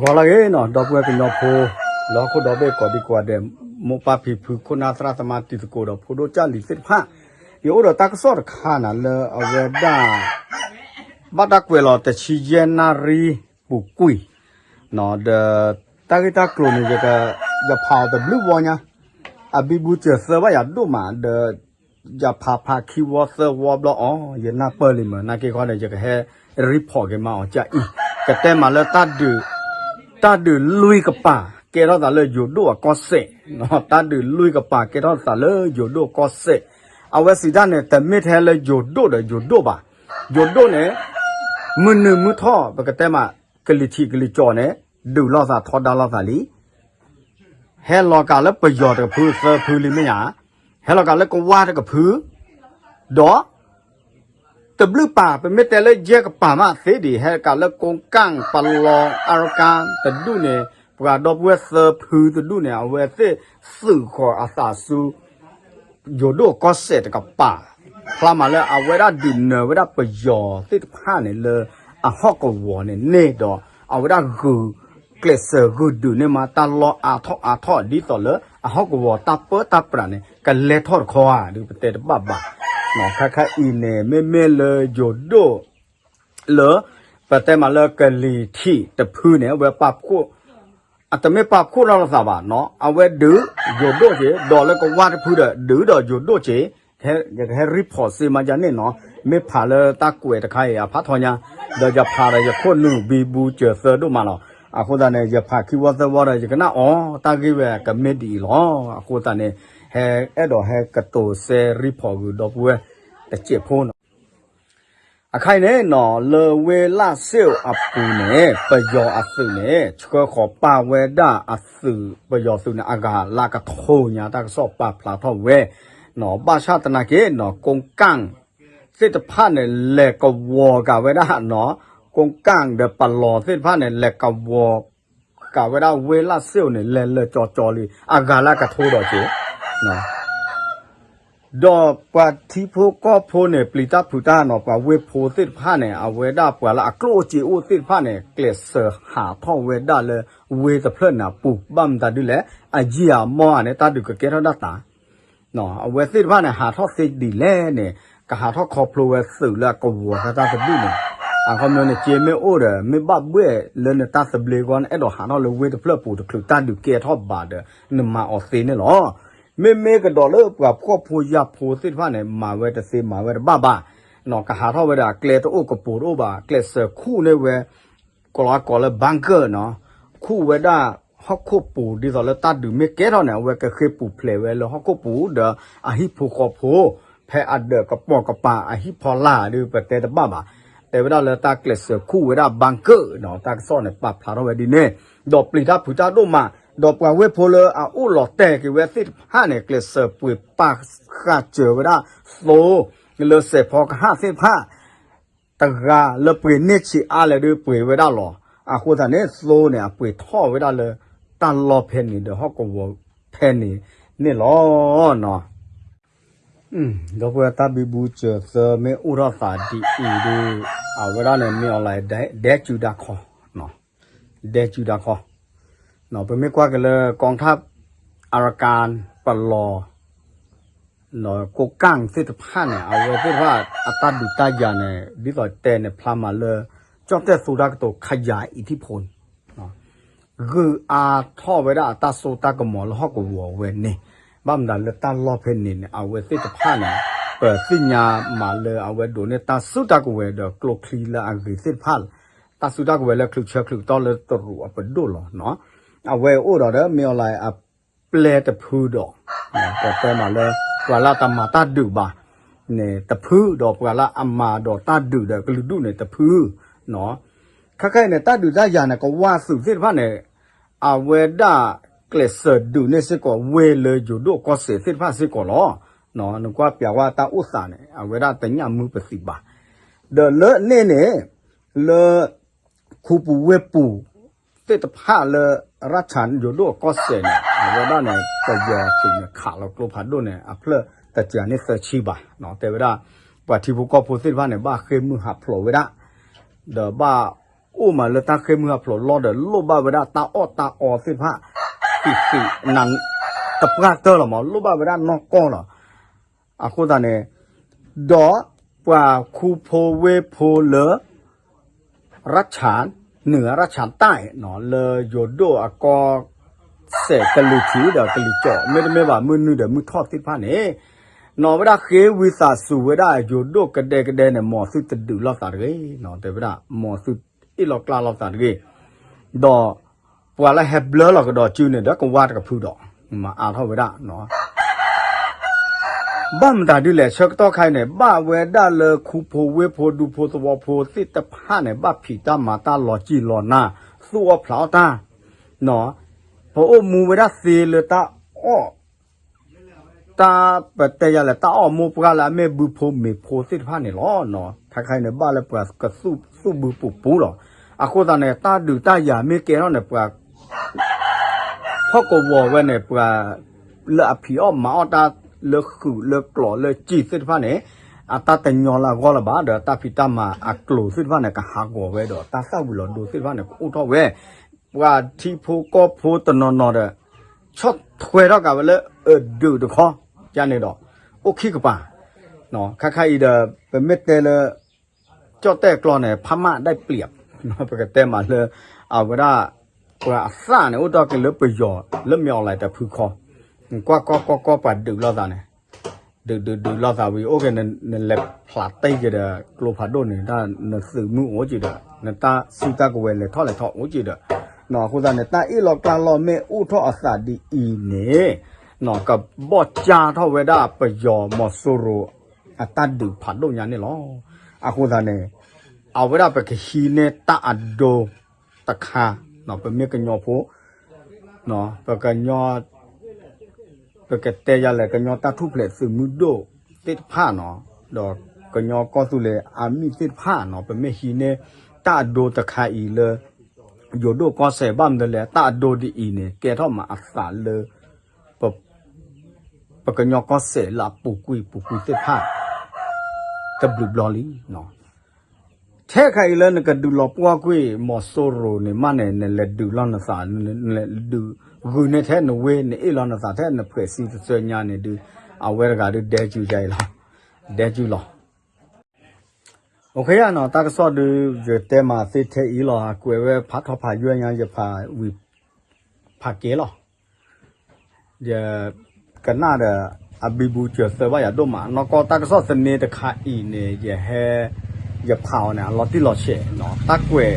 ဂီၤလၢအဂ့ၤနီၤ ဒီပုၢ်ဝဲၢ်ကညီဖိ လၢဟီၣ်ခိၣ်ဒီဘ့ၣ်ကိးဒံကိးဂၤဒဲး မိၢ်ပၢ်ဖံဖု ခိၣ်နၢ်သရၣ်သမါ တံၤသကိးဒီးဖိဒိၣ်ကၢ်လံၤသ့ၣ်တဖၣ်, ယအိၣ်ဒီးတၢ်ကစီၣ်တခါန့ၣ်လၢအဝဲဒၣ် ဘၣ်တၢ်ကွဲးလီၤတဆံယဲၢ်နၣ်ရံၣ်ပူၤကွံာ်, ဒီးတၢ်ဂ့ၢ်တၢ်ကျိၤန့ၣ် ယဖးအီၤတဘျုးဝီညါ, အဘံဘူစၢၤသၢဘၣ်ယၤဒိၣ်မးဒီး ယဖးဖးခံဝီသၢဝီဘျီအီၤ ယနၢ်ပၢၢ်လံမး နာ်က့ခီန့ၣ် ယကဟဲ report က့ၤမးအီၤကအံၤ, ကတဲမးလၢ တၢ်ဒုးလွံၢ်ကပၤ ကဲထီၣ်သးလၢယိၤဒိၣ်အကီၢ်စဲၣ်, တၢ်ဒုးလွံၢ်ကပၤကဲထီၣ်သးလၢယိၤဒိၣ်ကီၢ်စဲၣ်, အဝဲစံးတၢ်န့ၣ် တမ့ၢ်ထဲလၢယိၤဒိၣ်ဒီးယိၤဒိၣ်ဘၣ်, ယိၤဒိၣ်န့ၣ် မုၢ်နုာ်မုၢ်ထီၣ် ပကတဲမး ကလံၤထံးကလံၤကၠီန့ၣ် ဒုးလိာ်သးထီဒါလိာ်သးလံ ဟဲလီၤကးလၢပယီၤတကဖုသၢဖုလံမ့ၢ်ဧါ, ဟဲလီၤကးလၢကဝါတကဖု, ဒီး တဘျုးပၤ ပမ့ၢ်တဲလၢယဲၢ်ကပၤမးသ့ဒံး ဟဲကးလၢကိကၣ် ပလီၤ အရကါတဒူၣ်န့ၣ် ပှၤဒီပုၢ်ဝဲၢ်သၢဖုတဒူၣ်န့ၣ် အဝဲသ့ၣ်သုးဃီၤအသးဆူ ယိၤဒိၣ်ကီၢ်စဲၣ်တကပၤ, ဖျါမးလၢအဝဲဒၣ်ဒုးနၢၤဝဲဒၣ်ပယီၤသ့ၣ်တဖၣ်န့ၣ်လၢအဟီၣ်ကဝီၤန့ၣ်န့ၣ်ဒီး အဝဲဒၣ်ဂုာ်ကျဲးစၢးဂုာ်ဒုးန့ၢ်မးတၢ်လီၢ်အါထီၣ်အါထီၣ် ဒ်သိးလၢအဟီၣ်ကဝီၤတၢ်ပၢတၢ်ပြးန့ၣ် ကလဲၤထီၣ်တခီဧါ ဒုးပတဲတဘၣ်ဘၣ်, ခါခါအံၤန့ၣ် မ့မ့ၢ်လၢယိၤဒိၣ် လၢ ပတဲမးလၢကလံၤထံးတဖုန့ၣ် အဝဲပာ်ဖှိၣ် အတမ့ၢ်ပာ်ဖှိၣ်ထီၣ်လိာ်သးဘၣ်နီၤ အဝဲဒုးယိၤဒိၣ်က့ၤ ဒီးလၢကဝါတဖုဒီး ဒုးဒီးယိၤဒိၣ်က့ၤ, ယကဟဲ report စ့မးယါန့ၣ်နီၤ မ့ၢ်ဖးလၢတၢ်ကွဲးတခါအံၤအဖးထီညါ, ဒီးယဖးဒီးယခိၣ်နူာ်ဘံဘူစၢၤသၢဒိၣ်မးလီၤ, အဃိသတးန့ၣ် ယဖးခံဝီသၢဝီဒီး ယကနၣ်အီၤတၢ်ဂ့ၢ်ဝဲကမ့ၢ်ဒ်အံၤလီၤ, အဃိသတးန့ၣ် ဟဲအဲၣ်ဒိးဟဲကတိၤစဲ report ဂုာ်ဒီပုၢ်ဝဲၢ်တစဲးဖိနီၤ အခါအံၤန့ၣ်နီၤ လၢဝ့ၢ်လၢ်စ့ၣ်အပူၤန့ၣ် ပယီၤအသုးန့ၣ် ဆှၢဃီၤပာ်ဝဲဒၣ်အသုး ပယီၤသုးန့ၣ် အဂၤလၢကထိညါ တၢ်ကစီၣ်ပာ်ဖျါထီၣ်ဝဲနီၤ, ဘၣ်ဆၣ်သနာ်က့နီၤ ကိကၣ်သ့ၣ်တဖၣ်န့ၣ် လဲၤကဝီၤကးဝဲဒၣ်နီၤ, ကိကၣ်ဒီးပလီၤသ့ၣ်တဖၣ်န့ၣ် လဲၤကဝီၤ ကးဝဲဒၣ်ဝ့ၢ်လၢ်စ့ၣ်န့ၣ် လဲၤလၢာ်ကၠီကၠီလံ အဂၤလၢကထိဒီးက့ၤ ဒီးပှၤထံဖိကီၢ်ဖိန့ၣ် ပျံၤတၢ်ဖုးတၢ်နီၤ ပှၤဝ့ၢ်ဖိသ့ၣ်တဖၣ်န့ၣ် အဝဲဒၣ်ပှၤလၢအကျိၣ်စ့အိၣ်သ့ၣ်တဖၣ်န့ၣ် ကျဲးစၢးဟးထီၣ်ဝဲဒၣ်လၢဝ့ၢ်တဖျၢၣ်န့ၣ်အပူၤ ဘၣ်မတၤဒ်လဲၣ် အယံာ်အမီၢ်ဧါန့ၣ် တၢ်ဒုးကကဲထီၣ်ဒၣ်တၢ် အဝဲသ့ၣ်တဖၣ်န့ၣ် ဟးထီၣ်သ့ဒ်လဲၣ်န့ၣ် ကဟးထီၣ်ခီဖျိဝဲသုးလၢအကဝီၤတၢ်တဒူၣ်န့ၣ် အခီပညီန့ၣ် က့မ့ၢ်အိၣ်ဒီး မ့ၢ်ဘၣ်ဘှဲၣ်လၢနတၢ်သဘျ့အဂီၢ်န့ၣ် အဲၣ်ဒိးဟးထီၣ်လၢဝ့ၢ်တဖျၢၣ်ပူၤတချုးတၢ်ဒုးကဲထီၣ်ဘၣ်ဒီး နမၤအီၤသ့န့ၣ်လီၤ. မ့မ့ၢ်ကဒီးလၢပှၤဖှီၣ်ဖိယာ်ဖိသ့ၣ်တဖၣ်န့ၣ် မၤဝဲတသ့မၤဝဲတဘၣ်ဘၣ်, ကဟးထီၣ်ဝဲဒီးအကျဲတအိၣ်ကပိၤတအိၣ်ဘၣ် ကျဲးစၢးခူၣ်န့ၢ်ဝဲ ကိးလီၤကိးလၢ bunker နီၤ, ခူၣ်ဝဲဒၣ်ဟီၣ်ခိၣ်ပူၤ ဒ်သိးလၢတၢ်ဒုးမ့ၢ်ကဲထီၣ်န့ၣ် အဝဲကဃ့ပူၤဖျဲးဝဲလၢဟီၣ်ခိၣ်ပူၤဒီးအဟံၣ်ဖိဃီဖိ ဖဲအဒၢးကပိာ်ကပၤအဟံၣ်ဖီလာ်ဒ်ပတဲတဘၣ်ဘၣ်, တဲဝဲဒၣ်လၢတၢ်ကျဲးစၢးခူၣ်ဝဲဒၣ် bunker နီၤ, တၢ်ကစီၣ်န့ၣ် ပာ်ဖျါထီၣ်ဝဲဒ်န့ၣ်, ဒီးပျံၤတၢ်ဖုးတၢ်ဒိၣ်မး, ဒီးပှၤဝ့ၢ်ဖိလၢအအိၣ်လီၤတဲာ်က့ၤဝဲသ့ၣ်တဖၣ်န့ၣ် ကျဲးစၢးပှ့ၤပာ်ဃာ်စၢၤဝဲဒၣ်သိ လၢစဲးဖီကဟၣ်သ့ၣ်တဖၣ် တဂၤလၢပှ့ၤန့ၢ်ဆံးအါလဲၣ်ဒုးပှ့ၤဝဲဒၣ်လီၤ. အဃိသတးန့ၣ် သိန့ၣ် အပှ့ၤထီၣ်ဝဲဒၣ်လၢတၢ်လီၢ်ဖဲန့ၣ်ဒီးဟီၣ်ကဝီၤဖဲန့ၣ်န့ၣ်လီၤ. ဒီပုၢ်ဝဲၢ်တၢ်ဘံဘူစၢၤသၢမ့ၢ်အိၣ်ထီၣ်သးဒ်အံၤဒုး အဝဲဒၣ်န့ၣ် မ့ၢ်အီၤလၢ ဒဲစုဒါခီ ဒဲစုဒါခီ, ပမ့ၢ်ကွၢ်က့ၤလၢ ကီၢ်ထၣ် အရကၣ် ပလီၤ ကိးကၣ်သ့ၣ်တဖၣ်န့ၣ် အဝဲသ့ၣ်တဖၣ်အတၢ်ဒုးတၢ်ယၤန့ၣ် ဒ်သိးတဲန့ၣ် ဖျါမးလၢ ကၠီၣ်တဲၣ်သူတၢ်ကတိၤ ခယၤအံၤထံၣ်ဖိန့ၣ် ဂုာ်အါထီၣ်ဝဲဒၣ်အတၢ်စိတၢ်ကမီၤလၢဟီၣ်ကဝီၤဝဲန့ၣ်, ဘၣ်မတၤလၢတၢ်လီၢ်ဖဲန့ၣ်န့ၣ် အဝဲသ့ၣ်တဖၣ်န့ၣ် ပသ့ၣ်ညါမးလၢအဝဲဒိးန့ၢ်တၢ်စုတၢ်ကဝဲၤဒီးကျိချံလၢအဂ့ၤသ့ၣ်တဖၣ်, တၢ်စုတၢ်ကဝဲၤလၢချုးဆၢချုးကတီၢ်လၢတရူးအပဒိၣ်လီၤ. အဝဲအိၣ်ဒီးဒီး မ့ၢ်အီၤလၢအပျဲၢ်တဖုဒီး ပတဲမးလၢ ပှၤလၢတမၤတၢ်ဒုးဘၣ်န့ၣ်တဖု ဒီးပှၤလၢအမၤဒီးတၢ်ဒုးဒီးကလုာ်ဒူၣ်န့ၣ်တဖု ခါခဲအံၤန့ၣ် တၢ်ဒုးတၢ်ယၤန့ၣ် ကဝၢ်သုးသ့ၣ်တဖၣ်န့ၣ် အဝဲဒၣ်ကျဲးစၢးဒုးန့ၢ်စ့ၢ်ကီးဝ့ၢ်လၢယိၤဒိၣ်ကီၢ်စဲၣ်သ့ၣ်တဖၣ်စ့ၢ်ကီးလီၤ. နကွၢ်ပျးဝဲတၢ်အိၣ်သးန့ၣ် အဝဲဒၣ်တညၣ်မုၢ်ပသံးဘၣ်. ဒီးလၢန့ၣ်န့ၣ် လၢ ခူပူၤဝ့ၢ်ပူၤသ့ၣ်တဖၣ်လၢ ရၢၢ်ဆၣ်ယိၤဒိၣ်ကီၢ်စဲၣ်န့ၣ် အဝဲဒၣ်န့ၣ် ပယီၤသုးန့ၣ် ခးလီၤကျိဖးဒိၣ်န့ၣ် အဖျၢၣ်တစှၤန့ၢ်သၢဆံဘၣ်. တဲဝဲဒၣ် ပှၤထံဖိကီၢ်ဖိသ့ၣ်တဖၣ်န့ၣ် ဘၣ်ဃ့ၢ်မုၢ်ဟးဖျိးဝဲဒၣ် ဒီးဘၣ် အိၣ်မးလၢတၢ်ဃ့ၢ်မုၢ်ဟးဖျိးလီၢ်ဒီး လိၣ်ဘၣ်ဝဲဒၣ်တၢ်အီၣ်တၢ်အီသ့ၣ်တဖၣ် သံးသံးနၤ တပှၢ်တၢၢ်လီၤမး လိၣ်ဘၣ်ဝဲဒၣ်နီၢ်ကီၢ်လီၤ. အဃိသတးန့ၣ် ဒီးပှၤခူဖိဝ့ၢ်ဖိလၢ ရၢၣ်ဆၣ် နုာ်ရၢၣ်ဆၣ်တၢ်နီၤ လၢယိၤဒိၣ်အကီၢ်စဲၣ်ကလုာ်ထံးဒီးကလုာ်ကၠီၣ် မ့တမ့ၢ်ဘၣ်မုၢ်နုာ်ဒီးမုၢ်ထီၣ်သ့ၣ်တဖၣ်န့ၣ် နီၤဝဲဒၣ်ဃ့ဝံသးစူၤဝဲဒၣ်ယိၤဒိၣ်ကဒဲကဒဲန့ၣ် မ်သုတဒုးလိာ်သးတဂ့ၤနီၤ တဲဝဲဒၣ် မ်သုအ့ၣ်လိာ်ကျါလိာ်သးတဂ့ၤ ဒီးပှၤလၢဟဲဘျၢလီၤကဒီးစုန့ၣ် ဒီးကဝါတကဖုဒီး မၤအါထီၣ်ဝဲဒၣ် ဘၣ်မတၤဒ်လဲၣ် ဆၢကတီၢ်ခါအံၤန့ၣ် ဘၣ်ဝဲဒၣ်လၢခူဖိဝ့ၢ်ဖိဒူဖိသဝီဖိသ့ၣ်တဖၣ်န့ၣ် ဘၣ်ဖံးတၢ်မၤတၢ်လီၤကံၢ်လီၤနါ သူၣ်အီၣ်ဖျးအီၣ်တၢ် ပအိၣ်မူဝဲဒၣ်သ့လၢတၢ်အီၣ် တၢ်ပတဲယၤလဲၣ် တၢ်အီၣ်မိၢ်ပှၢ်လၢအမ့ၢ်ဘုဖိမ့ၢ်ဖိသ့ၣ်တဖၣ်န့ၣ်လီၤ. ခဲခါအံၤန့ၣ် ဘၣ်လၢပှၤကသူၣ်ဘုပူၤပူၤလီၤ. အဃိသတးန့ၣ် တၢ်ဒုးတၢ်ယၤမ့ၢ်ကဲထီၣ်န့ၣ် ပှၤ ဖီၣ်ကဝီၤဝဲန့ၣ် ပှၤလၢအဖံးအီၣ်မၤအီၣ်တၢ်လၢဃုာ်လၢကျိာ်လၢစံာ်သ့ၣ်တဖၣ်န့ၣ် အတၢ်တညီလၢအဂီၢ်လၢၤဘၣ်ဒီး တၢ်ဖံးတၢ်မၤအကျိၤသ့ၣ်တဖၣ်န့ၣ် ကဟးဂီၤဝဲဒီး တၢ်သၣ်ဝံၤလီၤဒိသ့ၣ်တဖၣ်န့ၣ် ကအိၣ်ထီၣ်ဝဲ ပှၤထံဖိကီၢ်ဖိတနီၤနီၤဒီး ဆီၣ်ထွဲထီၣ်ကးဝဲလၢအဒုးတခီ ယန့ၣ်ဒီး အိၣ်ခံကပၤ ခဲခါအံၤဒီး ပမ့ၢ်တဲလၢ ကၠီၣ်တဲၣ်ကျီန့ၣ် ဖးမၣ်ဒၣ်ပျံၤ ပကတဲမးလၢ အဝဲဒၣ် ပှၤအသၣ်န့ၣ် အိၣ်ထီၣ်က့ၤလၢပယီၤလၢမ့ၢ်အီၤလဲၣ်တဖုခီ ကွၢ်ကွၢ်ကွၢ်ကွၢ်ပှၤဒုးလိာ်သးန့ၣ် ဒုးဒုးဒုးလိာ်သးဝံၤအိၣ်က့ၤ နလဲၤဖျးတ့ၢ်က့ၤဒီး ကျိဖးဒိၣ်န့ၣ် တၢ်နသုးမုၢ်အိၣ်က့ၤဒီး နတၢ်စုတၢ်ကဝဲၤလဲၤထီၣ်လဲၤထီအိၣ်က့ၤဒီး အဃိသတးန့ၣ် တၢ်အ့ၣ်လိာ်ကျါလိာ်မ့ၣ်အူထီၣ်အသးဒ်အံၤန့ၣ် ကဘီၣ်ကၢ်ထီၣ်ဝဲဒၣ်ပယီၤမီၤစိရိၤ အတၢ်ဒုးဖးဒိၣ်ညါန့ၣ်လီၤ. အဃိသတးန့ၣ် အဝဲဒၣ်ပကဟံးန့ၢ်တၢ်အဒိတခါ ပမ့ၢ်ကညီဖိ ပကညီ ပကတဲယၤလဲၣ် ကညီတၢ်ထူၣ်ဖျဲးသုးမုၢ်ဒိၣ်သ့ၣ်တဖၣ်နီၤ ဒီးကညီကီၢ်သူလ့ၤအမံၤသ့ၣ်တဖၣ်နီၤ ပမ့ၢ်ဟံးန့ၢ်တၢ်အဒိတခါအံၤလၢ ယိၤဒိၣ်ကီၢ်စဲၣ် ဘၣ်မနုၤလဲၣ် တၢ်အဒိဒ်အံၤန့ၣ် ကဲထီၣ်မးအသးလၢ ပ ပကညီကီၢ်စဲၣ်လၢအပူၤကွံာ်ပူၤကွံာ်သ့ၣ်တဖၣ် တဘျုးဘျီလံ. ထဲခါအံၤလၢနကဒုးလီၤပှီၢ်ကွံာ် မီၤစိရိၤန့ၣ်မးန့ၣ် နလဲၤဒုးလီၤနသး နလဲၤဒုးဂုာ်န့ၢ်ထဲနဝ့ၢ် နအ့ၣ်လီၤနသးထဲနဖှဲးစံတစၢညါန့ၣ်ဒုး အဝဲတဂၤဒုးဒဲကၠူယါအံၤလီၤ. ဒဲကၠူလီၤ. အိၣ်ခ့ယါနီၤ တၢ်ကစီၣ်ဒုး ယတဲမးသ့ထဲအံၤလီၤ ကွဲးဝဲဖးထီဖးယွဲၢ်ညါ ယဖးဝံၤ ဖးက့ၤလီၤ. ယကနၣ်ဒီး အဘံဘူစၢၤသၢဘၣ်ယၤဒိၣ်မး နီၢ်ကီၢ်တၢ်ကစီၣ်သန့တခါအံၤန့ၣ် ယဟဲ ယဖးအီၤန့ၣ် အလီၤတံၢ်လီၤဆဲးနီၤ တၢ်ကွဲး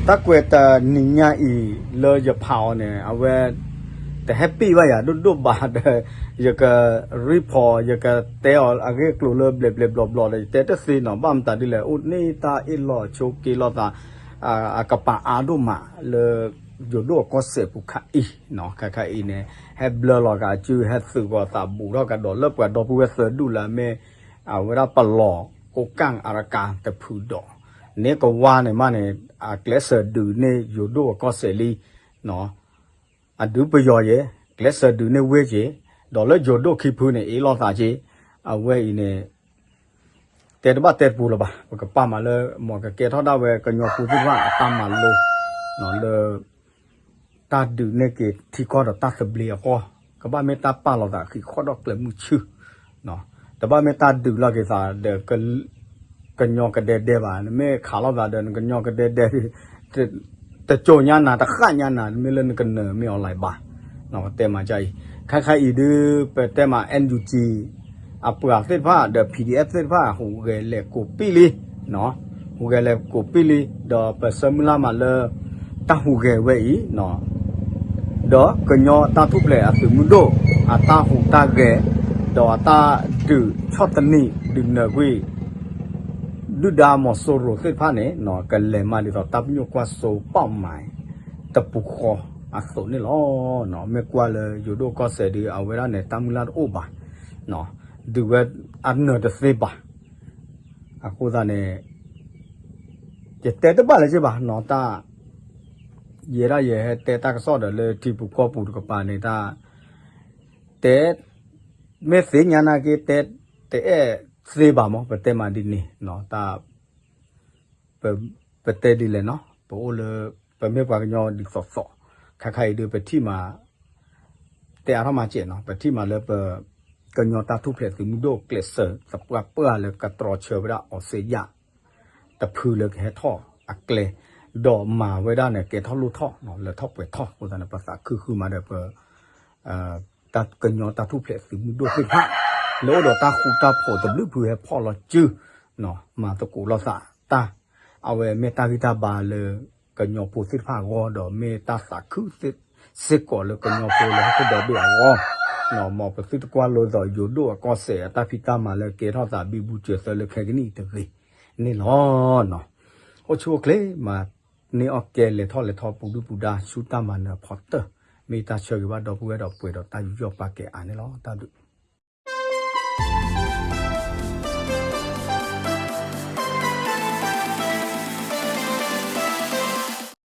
တၢ်ကွဲးတနံၤညါအံၤလၢယဖးအီၤန့ၣ် အဝဲ တဟဲပ့ၢ်ဘၣ်ယၤဒိၣ်ဒိၣ်ဘၣ်ဒီး ယက report ယကတဲအီၤအဂ့ၢ်အကျိၤလၢဘျဲးဘျဲးဘျီဘျီဒီး ယတဲတသ့နီၤ ဘၣ်မတၤဒ်လဲၣ် အိၣ်န့ၢ်တၢ်အ့ၣ်လိာ်ဆိးက့လိာ်သး အကပၤအါဒိၣ်မးလၢ ယိၤဒိၣ်အကီၢ်စဲၣ်ပူၤခါအံၤနီၤ ခဲခါအံၤန့ၣ် ဟဲဘျၢလီၤက့ၤအစု ဟဲသုးဂီၤသးဘူးထီၣ်ကဒီးလၢပှၤဒီပုၢ်ဝဲၢ်သၢဒူၣ်လၢအမ့ၢ် အဝဲဒၣ်ပလီၢ် ကိးကၣ်အရကၤတဖုဒီး န့ၣ်ကဝါန့ၣ်မးန့ၣ် အကျဲးစၢးဒုးန့ၢ်ယိၤဒိၣ်အကီၢ်စဲၣ်လံ အဒုးပယီၤယဲၢ် ကျဲးစၢးဒုးန့ၢ်ဝ့ၢ်က့ၤ ဒီးလၢယိၤဒိၣ်ခံဖုန့ၣ် အ့ၣ်လိာ်သးက့ၤ အဝဲအံၤန့ၣ် တဲတဘၣ်တဲတပူၤလၢၤဘၣ် ပကပာ်မးလၢ မ်ကကဲထီၣ်ဒၣ်ဝဲကညီဖိသ့ၣ်တဖၣ်အတၢ်မၤလိ လၢ တၢ်ဒုးန့ၢ်က့ၤထံကီၢ်ဒီးတၢ်သဘျ့အဂီၢ် ကဘၣ်မ့ၢ်တၢ်ပာ်လီၤသးဃံးဃီၣ်ဒီးကျဲမုၢ်ဆူၣ် တဘၣ်မ့ၢ်တၢ်ဒုးလိာ်က့ၤသးဒီး ကညီကဒဲဒဲဘၣ် နမ့ၢ်ခးလိာ်သးဒီးနကညီကဒဲဒဲ တစိၤညါနၤ တဃၣ်ညါနၤ မ့ၢ်လၢနကနၢၤမ့ၢ်အီၤလၢၤဘၣ် ပတဲမးကအံၤ ခဲခါအံၤဒုး ပတဲမး NUG အပှၤသ့ၣ်တဖၣ်ဒီး PDF သ့ၣ်တဖၣ် ဟူးဂဲၤလဲၤကိးပံၢ်လံ ဟူးဂဲၤလဲၤကိးပံၢ်လံ ဒီးပဆၢမုၢ်လၢ်မးလၢ တၢ်ဟူးဂဲၤဝဲအံၤ ဒီးကညီတၢ်ထူၣ်ဖျဲးအသုးမုၢ်ဒိၣ် အတၢ်ဟူးတၢ်ဂဲၤ ဒီးအတၢ်ဒုးဆီၣ်သနံးဒုးနၢၤကွံာ် ဒုၣ်ဒါမီၤစိရိၤသ့ၣ်တဖၣ်န့ၣ် ကလဲၤမးဒ်သိးတၢ်ပညိၣ်ကွၢ်စိပာ်မး တပူၤဃီအသိးန့ၣ်လီၤ. မ့ၢ်ကွၢ်လၢယိၤဒိၣ်ကီၢ်စဲၣ်ဒုး အဝဲဒၣ်န့ၣ် တၢ်မုၢ်လၢ်တအိၣ်ဘၣ် ဒုးဝဲအနၢၤတသ့ဘၣ်. အဃိသတးန့ၣ် ယတဲတဘၣ်လၢၤဘၣ်နီၤ တၢ် ယဲဒၣ်ယဟဲတဲတၢ်ကစီၣ်ဒီးလၢထံပူၤကီၢ်ပူၤတကပၤန့ၣ် တၢ် တဲ မ့ၢ်သ့ၣ်ညါနာ်က့ တဲတအဲၣ်သ့ဘၣ်မး ပတဲမးဒ်န့ၣ် တၢ် ပ ပတဲဒ်လဲၣ်နီၤ ပအိၣ်လၢ ပမ့ၢ်ပှၤကညီဒ်သိးသိး ခါခါအံၤဒုး ပထံၣ်မး တဲအါထီၣ်မၤစဲးနီၤ ပထံၣ်မးလၢပ ကညီတၢ်ထူၣ်ဖျဲးသုးမုၢ်ဒိၣ်ကျဲးစၢးသပှၢ်ပှၢ်လၢကတြီဆၢဝဲဒၣ်အီစ့ယၣ် တဖုလၢကဟဲထီၣ်အကျဲ ဒီးမၤဝဲဒၣ်န့ၣ် ကဲထီၣ်လိၣ်ထီၣ် လၢထီၣ်ပှဲၤထီၣ်အဃိသတးန့ၣ် ပသးခုဃုမးဒီးပ တၢ်ကညီတၢ်ထူၣ်ဖျဲးသုးမုၢ်ဒိၣ်သ့ၣ်တဖၣ် လၢအိၣ်ဒီးတၢ်ဃူတၢ်ဖိးတဘျုးဖုဟဲဖီၣ်လီၤစု မၤသကိးလိာ်သးတၢ် အဝဲမ့ၢ်တၢ်ဂံၢ်တၢ်ဘါလၢ ကညီဖိသ့ၣ်တဖၣ်အဂီၢ် ဒီးမ့ၢ်တၢ်သးခု စ့ၢ်ကီးလၢကညီဖိလၢဟီၣ်ခိၣ်ဒီဘ့ၣ်အဂီၢ် မ်ပသုတကွၢ်လိာ်သးယိၤဒိၣ်အကီၢ်စဲၣ်အတၢ်ဖံးတၢ်မၤလၢကဲထီၣ်သးဘံဘူစၢၤသၢလၢခဲကနံၣ်အံၤတဂ့ၤန့ၣ်လီၤ. အိၣ်ဆူၣ်အိၣ်ချ့မး န့ၢ်အီၣ်ကဲလဲၤထီၣ်လဲၤထီပူၤဒုၣ်ပူၤဒါဆူတၢ်မၤနၢၤအဖီတၢၢ် မ့ၢ်တၢ်ဆၢဂ့ၤဘၣ်ဒီပုၢ်ဝဲၢ်ဒီးပှဲၤဒီးတၢ်ယူးယီၣ်ပာ်ကဲအါန့ၣ်လီၤ. တၢ်ဘျုး